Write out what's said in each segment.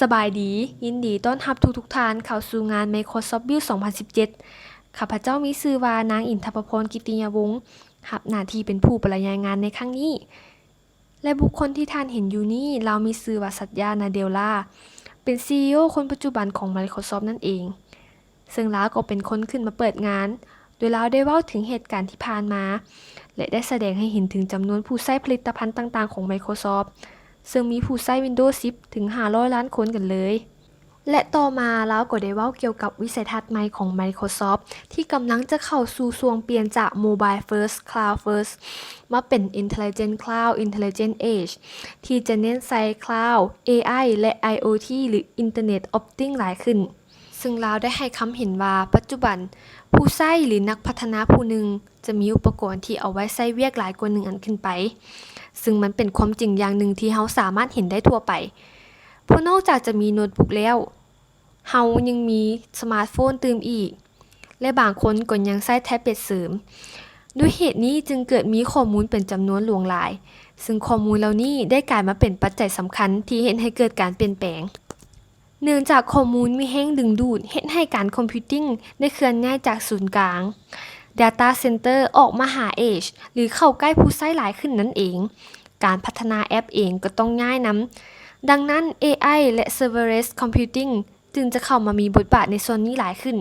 ສະບາຍດີ, ຍິນດີຕ້ອນຮັບທຸກໆທ່ານເຂົ້າສູ່ງານ Microsoft Build ສອງພັນສິບເຈັດ. ຂ້າພະເຈົ້າມີຊື່ວ່າ ນາງ ອິນທະປະພອນ ກິດຕິຍະວົງ, ຮັບໜ້າທີ່ເປັນຜູ້ບັນລະຍາຍງານໃນຄັ້ງນີ້. ແລະ ບຸກຄົນທີ່ທ່ານເຫັນຢູ່ນີ້ ລາວມີຊື່ວ່າ ສັດຢາ ນາເດວລາ, ເປັນ CEO ຄົນປັດຈຸບັນຂອງ Microsoft ນັ້ນເອງ. ເຊິ່ງລາວກໍເປັນຄົນຂຶ້ນມາເປີດງານ, ໂດຍລາວໄດ້ເວົ້າເຖິງເຫດການທີ່ຜ່ານມາ ແລະ ໄດ້ສະແດງໃຫ້ເຫັນເຖິງຈຳນວນຜູ້ໃຊ້ຜະລິດຕະພັນຕ່າງໆຂອງ Microsoft, ເຊິ່ງມີຜູ້ໃຊ້ Windows ສິບ ເຖິງ ຫ້າຮ້ອຍລ້ານຄົນກັນເລີຍ. ແລະ ຕໍ່ມາລາວກໍໄດ້ເວົ້າກ່ຽວກັບວິໄສທັດໃໝ່ຂອງ Microsoft ທີ່ກຳລັງຈະເຂົ້າສູ່ຊ່ວງປ່ຽນຈາກ Mobile First, Cloud First ມາເປັນ Intelligent Cloud, Intelligent Edge ທີ່ຈະເນັ້ນໃສ່ Cloud, ເອໄອ ແລະ IoT ຫຼື Internet of Things ຫຼາຍຂຶ້ນ. ເຊິ່ງລາວໄດ້ໃຫ້ຄຳເຫັນວ່າ ປັດຈຸບັນຜູ້ໃຊ້ ຫຼື ນັກພັດທະນາຜູ້ໜຶ່ງຈະມີອຸປະກອນທີ່ເອົາໄວ້ໃຊ້ວຽກຫຼາຍກວ່າໜຶ່ງອັນຂຶ້ນໄປ, ເຊິ່ງມັນເປັນຄວາມຈິງຢ່າງໜຶ່ງທີ່ເຮົາສາມາດເຫັນໄດ້ທົ່ວໄປ, ເພາະນອກຈາກຈະມີໂນດບຸກແລ້ວ, ເຮົາຍັງມີສະມາດໂຟນຕື່ມອີກ ແລະ ບາງຄົນກໍຍັງໃຊ້ແທັບເລັດເສີມ. ດ້ວຍເຫດນີ້ຈຶ່ງເກີດມີຂໍ້ມູນເປັນຈຳນວນຫຼວງຫຼາຍ, ເຊິ່ງຂໍ້ມູນເຫຼົ່ານີ້ໄດ້ກາຍມາເປັນປັດໄຈສຳຄັນທີ່ເຮັດໃຫ້ເກີດການປ່ຽນແປງ. ເນື່ອງຈາກຂໍ້ມູນມີແຮງດຶງດູດເຮັດໃຫ້ການຄອມພິວຕິງໄດ້ເຄື່ອນຍ້າຍຈາກສູນກາງ Data Center ອອກມາຫາ Edge ຫຼື ເຂົ້າໃກ້ຜູ້ໃຊ້ຫຼາຍຂຶ້ນນັ້ນເອງ, ການພັດທະນາແອັບເອງກໍຕ້ອງຍ້າຍນຳ. ດັ່ງນັ້ນ ເອໄອ ແລະ Serverless Computing ຈຶ່ງຈະເຂົ້າມາມີບົດບາດໃນສ່ວນນີ້ຫຼາຍຂຶ້ນ.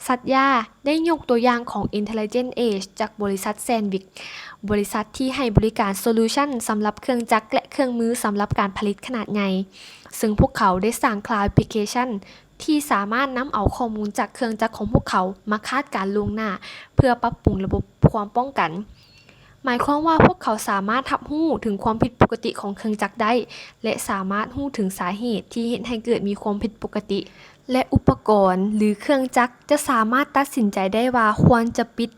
ສັດຢາໄດ້ຍົກຕົວຢ່າງຂອງ Intelligent Edge ຈາກບໍລິສັດ Sandvik, ບໍລິສັດທີ່ໃຫ້ບໍລິການໂຊລູຊັນສຳລັບເຄື່ອງຈັກ ແລະ ເຄື່ອງມືສຳລັບການຜະລິດຂະໜາດໃຫຍ່, ເຊິ່ງພວກເຂົາໄດ້ສ້າງ Cloud Application ທີ່ສາມາດນຳເອົາຂໍ້ມູນຈາກເຄື່ອງຈັກຂອງພວກເຂົາມາຄາດການລ່ວງໜ້າ ເພື່ອປັບປຸງລະບົບຄວາມປ້ອງກັນ. ໝາຍຄວາມວ່າພວກເຂົາສາມາດຮັບຮູ້ເຖິງຄວາມຜິດປົກກະຕິຂອງເຄື່ອງຈັກໄດ້ ແລະ ສາມາດຮູ້ເຖິງສາເຫດທີ່ເຮັດໃຫ້ເກີດມີຄວາມຜິດປົກກະຕິ ແລະ ອຸປະກອນ ຫຼື ເຄື່ອງຈັກຈະສາມາດຕັດສິນໃຈໄດ້ວ່າຄວນຈະປິດ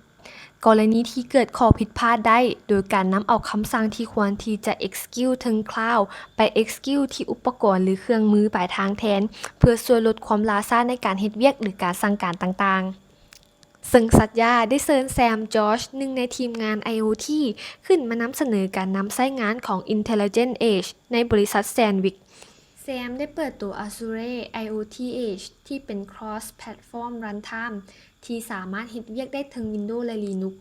ກໍລະນີທີ່ເກີດຂໍ້ຜິດພາດໄດ້ ໂດຍການນຳເອົາຄຳສັ່ງທີ່ຄວນທີ່ຈະ execute ເທິງ Cloud ໄປ execute ທີ່ອຸປະກອນ ຫຼື ເຄື່ອງມືປາຍທາງແທນ, ເພື່ອຊ່ວຍລົດຄວາມລ່າຊ້າໃນການເຮັດວຽກ ຫຼື ການສັ່ງການຕ່າງໆ. ເຊິ່ງສັດຢາໄດ້ເຊີນ Sam George ໜຶ່ງໃນທີມງານ IoT ຂຶ້ນມານຳສະເໜີການນຳໃຊ້ງານຂອງ Intelligent Edge ໃນບໍລິສັດ Sandvik. Sam ໄດ້ເປີດໂຕ Azure IoT Edge ທີ່ເປັນ Cross Platform Runtime ທີ່ສາມາດເຮັດວຽກໄດ້ເທິງ Windows ແລະ Linux,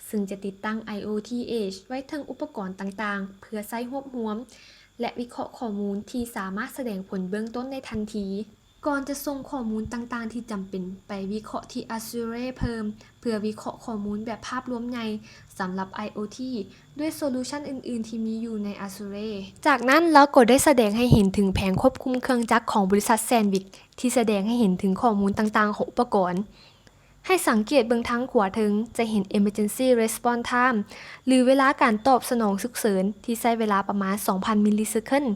ເຊິ່ງຈະຕິດຕັ້ງ IoT Edge ໄວ້ເທິງອຸປະກອນຕ່າງໆ ເພື່ອໃຊ້ຮວບຮວມ ແລະ ວິເຄາະຂໍ້ມູນທີ່ສາມາດສະແດງຜົນເບື້ອງຕົ້ນໄດ້ທັນທີ. ກ່ອນຈະສົ່ງຂໍ້ມູນຕ່າງໆທີ່ຈຳເປັນໄປວິເຄາະທີ່ Azure ເພີ່ມ ເພື່ອວິເຄາະຂໍ້ມູນແບບພາບລວມໃຫຍ່ສຳລັບ IoT ດ້ວຍໂຊລູຊັນອື່ນໆທີ່ມີຢູ່ໃນ Azure. ຈາກນັ້ນລາວກໍໄດ້ສະແດງໃຫ້ເຫັນເຖິງແຜນຄວບຄຸມເຄື່ອງຈັກຂອງບໍລິສັດ Sandvik ທີ່ສະແດງໃຫ້ເຫັນເຖິງຂໍ້ມູນຕ່າງໆຂອງອຸປະກອນ. ໃຫ້ສັງເກດເບິ່ງທາງຂວາເທິງ ຈະເຫັນ Emergency Response Time ຫຼື ເວລາການຕອບສະໜອງສຸກເສີນ ທີ່ໃຊ້ເວລາປະມານ ສອງພັນ ມິລລີເຊີເຄິນ,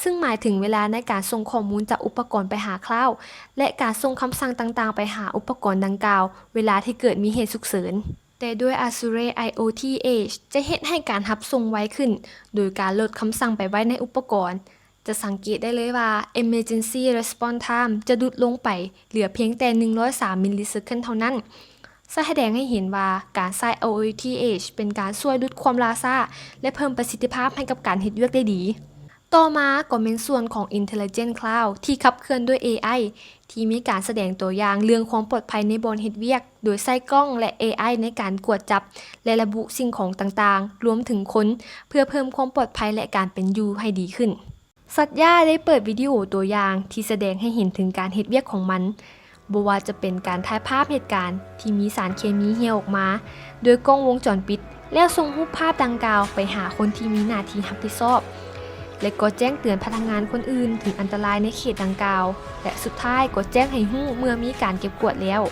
ຊຶ່ງໝາຍເຖິງເວລາໃນການສົ່ງຂໍ້ມູນຈາກອຸປະກອນໄປຫາ Cloud ແລະ ການສົ່ງຄຳສັ່ງຕ່າງໆໄປຫາອຸປະກອນດັ່ງກ່າວ ເວລາທີ່ເກີດມີເຫດສຸກເສີນ. ແຕ່ດ້ວຍ Azure IoT Edge ຈະເຮັດໃຫ້ການຮັບສົ່ງໄວຂຶ້ນ ໂດຍການໂຫຼດຄຳສັ່ງໄປໄວ້ໃນອຸປະກອນ. ຈະສັງເກດໄດ້ເລີຍວ່າ Emergency Response Time ຈະຫຼຸດລົງໄປເຫຼືອພຽງແຕ່ ໜຶ່ງຮ້ອຍສາມ ມິລລີເຊີເຄິນເທົ່ານັ້ນ, ສະແດງໃຫ້ເຫັນວ່າການໃຊ້ IoT Edge ເປັນການຊ່ວຍຫຼຸດຄວາມລ່າຊ້າ ແລະ ເພີ່ມປະສິດທິພາບໃຫ້ກັບການເຮັດວຽກໄດ້ດີ. ຕໍ່ມາກໍແມ່ນສ່ວນຂອງ Intelligent Cloud ທີ່ຂັບເຄື່ອນດ້ວຍ ເອໄອ ທີ່ມີການສະແດງຕົວຢ່າງເລື່ອງຄວາມປອດໄພໃນບ່ອນເຮັດວຽກ ໂດຍໃຊ້ກ້ອງ ແລະ ເອໄອ ໃນການກວດຈັບ ແລະ ລະບຸສິ່ງຂອງຕ່າງໆ ລວມເຖິງຄົນ ເພື່ອເພີ່ມຄວາມປອດໄພ ແລະ ການເປັນຢູ່ໃຫ້ດີຂຶ້ນ. ສັດຢາໄດ້ເປີດວິດີໂອຕົວຢ່າງທີ່ສະແດງໃຫ້ເຫັນເຖິງການເຮັດວຽກຂອງມັນ, ບໍ່ວ່າຈະເປັນການຖ່າຍພາບເຫດການທີ່ມີສານເຄມີເຮ່ຍອອກມາໂດຍກ້ອງວົງຈອນປິດ, ແລ້ວສົ່ງຮູບພາບດັ່ງກ່າວໄປຫາຄົນທີ່ມີໜ້າທີ່ຮັບຜິດຊອບ ແລະ ກໍແຈ້ງເຕືອນພະນັກງານຄົນອື່ນເຖິງອັນຕະລາຍໃນເຂດດັ່ງກ່າວ ແລະ ສຸດທ້າຍກໍແຈ້ງໃຫ້ຮູ້ເມື່ອມີການເກັບກວດແລ້ວ.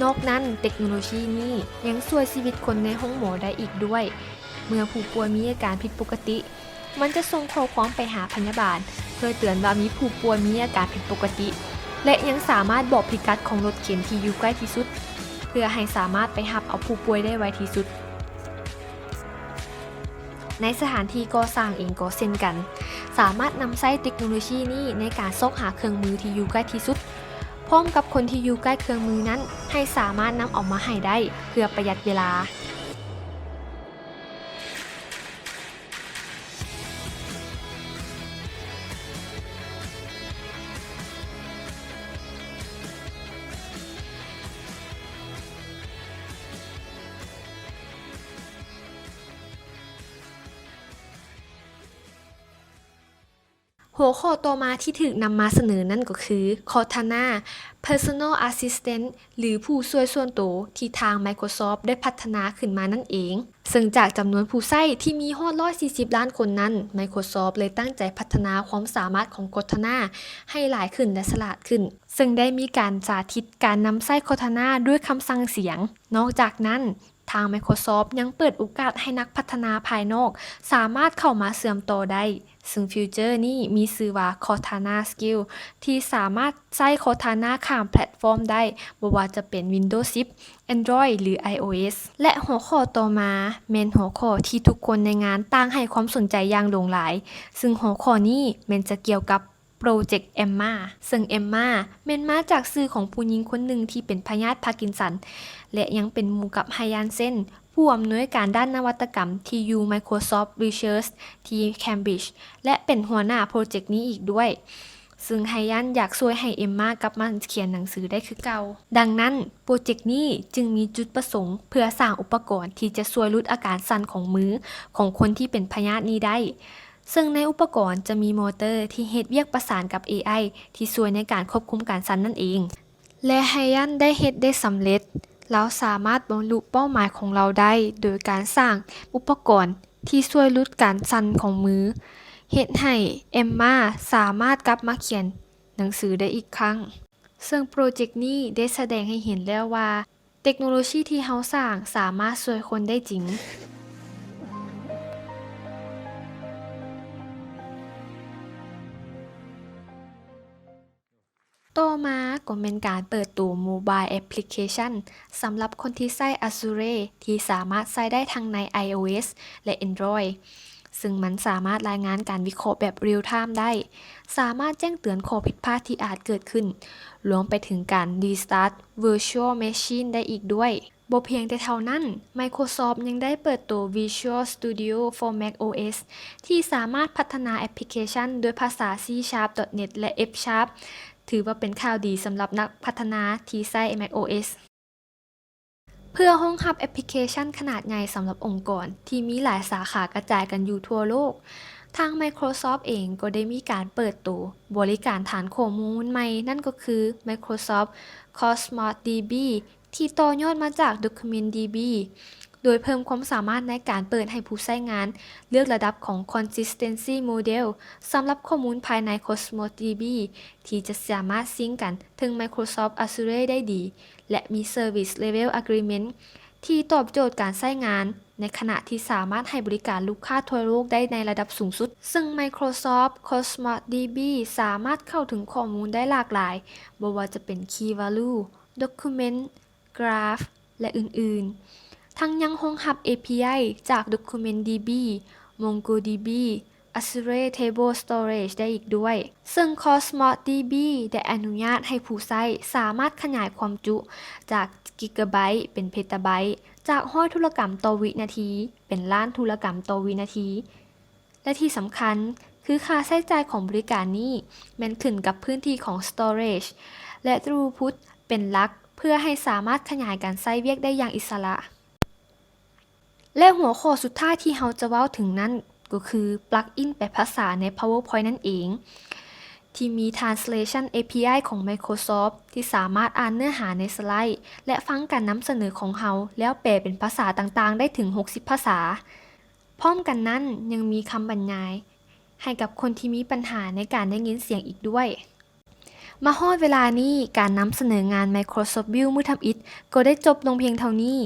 ນອກນັ້ນ, ເຕັກໂນໂລຊີນີ້ຍັງຊ່ວຍຊີວິດຄົນໃນໂຮງໝໍໄດ້ອີກດ້ວຍ. ເມື່ອຜູ້ປ່ວຍມີອາການຜິດປົກກະຕິ, ມັນຈະສົ່ງຂໍ້ຄວາມໄປຫາພະຍາບານ ເພື່ອເຕືອນວ່າມີຜູ້ປ່ວຍມີອາການຜິດປົກກະຕິ ແລະ ຍັງສາມາດບອກພິກັດຂອງລົດເຂັນທີ່ຢູ່ໃກ້ທີ່ສຸດ ເພື່ອໃຫ້ສາມາດໄປຮັບເອົາຜູ້ປ່ວຍໄດ້ໄວທີ່ສຸດ. ໃນສະຖານທີ່ກໍ່ສ້າງເອງກໍເຊັ່ນກັນ, ສາມາດນຳໃຊ້ເຕັກໂນໂລຊີນີ້ໃນການຊອກຫາເຄື່ອງມືທີ່ຢູ່ໃກ້ທີ່ສຸດ, ພ້ອມກັບຄົນທີ່ຢູ່ໃກ້ເຄື່ອງມືນັ້ນ ໃຫ້ສາມາດນຳເອົາມາໃຫ້ໄດ້ ເພື່ອປະຢັດເວລາ. ຫົວຂໍ້ຕໍ່ມາທີ່ຖືກນຳມາສະເໜີນັ້ນກໍຄື Cortana Personal Assistant ຫຼື ຜູ້ຊ່ວຍສ່ວນໂຕ ທີ່ທາງ Microsoft ໄດ້ພັດທະນາຂຶ້ນມານັ້ນເອງ. ເຊິ່ງຈາກຈຳນວນຜູ້ໃຊ້ທີ່ມີຮອດຮ້ອຍສີ່ສິບລ້ານຄົນນັ້ນ, Microsoft ເລີຍຕັ້ງໃຈພັດທະນາຄວາມສາມາດຂອງ Cortana ໃຫ້ຫຼາຍຂຶ້ນ ແລະ ສະຫຼາດຂຶ້ນ, ເຊິ່ງໄດ້ມີການສາທິດການນຳໃຊ້ Cortana ດ້ວຍຄຳສັ່ງສຽງ. ນອກຈາກນັ້ນ, ທາງ Microsoft ຍັງເປີດໂອກາດໃຫ້ນັກພັດທະນາພາຍນອກສາມາດເຂົ້າມາເຊື່ອມຕໍ່ໄດ້, ເຊິ່ງຟີເຈີນີ້ມີຊື່ວ່າ Cortana Skill ທີ່ສາມາດໃຊ້ Cortana ຂ້າມແພລດຟອມໄດ້, ບໍ່ວ່າຈະເປັນ Windows ສິບ, Android ຫຼື iOS. ແລະ ຫົວຂໍ້ຕໍ່ມາແມ່ນຫົວຂໍ້ທີ່ທຸກຄົນໃນງານຕ່າງໃຫ້ຄວາມສົນໃຈຢ່າງຫຼວງຫຼາຍ, ເຊິ່ງຫົວຂໍ້ນີ້ແມ່ນຈະກ່ຽວກັບ ໂປຣເຈັກ Emma ເຊິ່ງ Emma ແມ່ນມາຈາກຊື່ຂອງຜູ້ຍິງຄົນໜຶ່ງທີ່ເປັນພະຍາດພາກິນສັນ ແລະ ຍັງເປັນໝູ່ກັບ Ryan Shen ຜູ້ອຳນວຍການດ້ານນະວັດຕະກຳທີ່ຢູ່ Microsoft Research ທີ່ Cambridge ແລະ ເປັນຫົວໜ້າໂປຣເຈັກນີ້ອີກດ້ວຍ, ເຊິ່ງ Ryan ຢາກຊ່ວຍໃຫ້ Emma ກັບມາຂຽນໜັງສືໄດ້ຄືເກົ່າ. ດັ່ງນັ້ນ, ໂປຣເຈັກນີ້ຈຶ່ງມີຈຸດປະສົງເພື່ອສ້າງອຸປະກອນທີ່ຈະຊ່ວຍຫຼຸດອາການສັ່ນຂອງມືຂອງຄົນທີ່ເປັນພະຍາດນີ້ໄດ້. ເຊິ່ງໃນອຸປະກອນຈະມີມໍເຕີທີ່ເຮັດວຽກປະສານກັບ ເອໄອ ທີ່ຊ່ວຍໃນການຄວບຄຸມການສັ່ນນັ້ນເອງ. ແລະ Ryan ໄດ້ເຮັດໄດ້ສຳເລັດ. ລາວສາມາດບັນລຸເປົ້າໝາຍຂອງລາວໄດ້ໂດຍການສ້າງອຸປະກອນທີ່ຊ່ວຍຫຼຸດການສັ່ນຂອງມື, ເຮັດໃຫ້ Emma ສາມາດກັບມາຂຽນໜັງສືໄດ້ອີກຄັ້ງ. ເຊິ່ງໂປຣເຈັກນີ້ໄດ້ສະແດງໃຫ້ເຫັນແລ້ວວ່າ ເຕັກໂນໂລຊີທີ່ເຮົາສ້າງສາມາດຊ່ວຍຄົນໄດ້ຈິງ. ຕໍ່ມາກໍແມ່ນການເປີດໂຕ Mobile Application ສຳລັບຄົນທີ່ໃຊ້ Azure ທີ່ສາມາດໃຊ້ໄດ້ທັງໃນ iOS ແລະ Android. ເຊິ່ງມັນສາມາດລາຍງານການວິເຄາະແບບ real time ໄດ້, ສາມາດແຈ້ງເຕືອນຂໍ້ຜິດພາດທີ່ອາດເກີດຂຶ້ນ, ລວມໄປເຖິງການ restart virtual machine ໄດ້ອີກດ້ວຍ. ບໍ່ພຽງແຕ່ເທົ່ານັ້ນ, Microsoft ຍັງໄດ້ເປີດໂຕ Visual Studio for macOS ທີ່ສາມາດພັດທະນາແອັບພລິເຄຊັນດ້ວຍພາສາ C Sharp, dot net ແລະ F Sharp, ຖືວ່າເປັນຂ່າວດີສຳລັບນັກພັດທະນາທີ່ໃຊ້ macOS. ເພື່ອຮອງຮັບແອັບພລິເຄຊັນຂະໜາດໃຫຍ່ສຳລັບອົງກອນທີ່ມີຫຼາຍສາຂາກະຈາຍກັນຢູ່ທົ່ວໂລກ, ທາງ Microsoft ເອງກໍໄດ້ມີການເປີດໂຕບໍລິການຖານຂໍ້ມູນໃໝ່, ນັ້ນກໍຄື Microsoft Cosmos DB ທີ່ຕໍ່ຍອດມາຈາກ DocumentDB ໂດຍເພີ່ມຄວາມສາມາດໃນການເປີດໃຫ້ຜູ້ໃຊ້ງານເລືອກລະດັບຂອງ Consistency Model ສຳລັບຂໍ້ມູນພາຍໃນ Cosmos DB ທີ່ຈະສາມາດຊິງກັນເທິງ Microsoft Azure ໄດ້ດີ ແລະ ມີ Service Level Agreement ທີ່ຕອບໂຈດການໃຊ້ງານ, ໃນຂະນະທີ່ສາມາດໃຫ້ບໍລິການລູກຄ້າທົ່ວໂລກໄດ້ໃນລະດັບສູງສຸດ. ເຊິ່ງ Microsoft Cosmos DB ສາມາດເຂົ້າເຖິງຂໍ້ມູນໄດ້ຫຼາກຫຼາຍ, ບໍ່ວ່າຈະເປັນ Key Value, Document, Graph ແລະ ອື່ນໆ, ທັງຍັງຮອງຮັບ API ຈາກ DocumentDB, MongoDB, Azure Table Storage ໄດ້ອີກດ້ວຍ. ເຊິ່ງ Cosmos DB ໄດ້ອະນຸຍາດໃຫ້ຜູ້ໃຊ້ສາມາດຂະຫຍາຍຄວາມຈຸຈາກກິກະໄບເປັນເພຕາໄບ, ຈາກຮ້ອຍທຸລະກຳຕໍ່ວິນາທີເປັນລ້ານທຸລະກຳຕໍ່ວິນາທີ. ແລະ ທີ່ສຳຄັນຄືຄ່າໃຊ້ຈ່າຍຂອງບໍລິການນີ້ແມ່ນຂຶ້ນກັບພື້ນທີ່ຂອງ storage ແລະ throughput ເປັນຫຼັກ ເພື່ອໃຫ້ສາມາດຂະຫຍາຍການໃຊ້ວຽກໄດ້ຢ່າງອິດສະຫຼະ. ແລະ ຫົວຂໍ້ສຸດທ້າຍທີ່ເຮົາຈະເວົ້າເຖິງນັ້ນກໍຄື plug-in ແປພາສາໃນ PowerPoint ນັ້ນເອງ, ທີ່ມີ Translation API ຂອງ Microsoft ທີ່ສາມາດອ່ານເນື້ອຫາໃນສະໄລ ແລະ ຟັງການນຳສະເໜີຂອງເຮົາ ແລ້ວແປເປັນພາສາຕ່າງໆໄດ້ເຖິງຫົກສິບພາສາ. ພ້ອມກັນນັ້ນຍັງມີຄຳບັນຍາຍໃຫ້ກັບຄົນທີ່ມີບັນຫາໃນການໄດ້ຍິນສຽງອີກດ້ວຍ. ມາຮອດເວລານີ້, ການນຳສະເໜີງານ Microsoft Build ມື້ທຳອິດກໍໄດ້ຈົບລົງພຽງເທົ່ານີ້.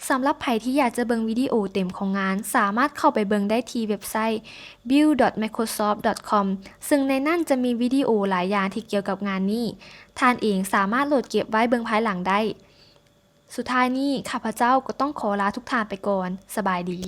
ສຳລັບໃຜທີ່ຢາກຈະເບິ່ງວິດີໂອເຕັມຂອງງານ, ສາມາດເຂົ້າໄປເບິ່ງໄດ້ທີ່ເວັບໄຊ build dot microsoft dot com ເຊິ່ງໃນນັ້ນຈະມີວິດີໂອຫຼາຍຢ່າງທີ່ກ່ຽວກັບງານນີ້. ທ່ານເອງສາມາດໂຫຼດເກັບໄວ້ເບິ່ງພາຍຫຼັງໄດ້. ສຸດທ້າຍນີ້, ຂ້າພະເຈົ້າກໍຕ້ອງຂໍລາທຸກທ່ານໄປກ່ອນ. ສະບາຍດີ.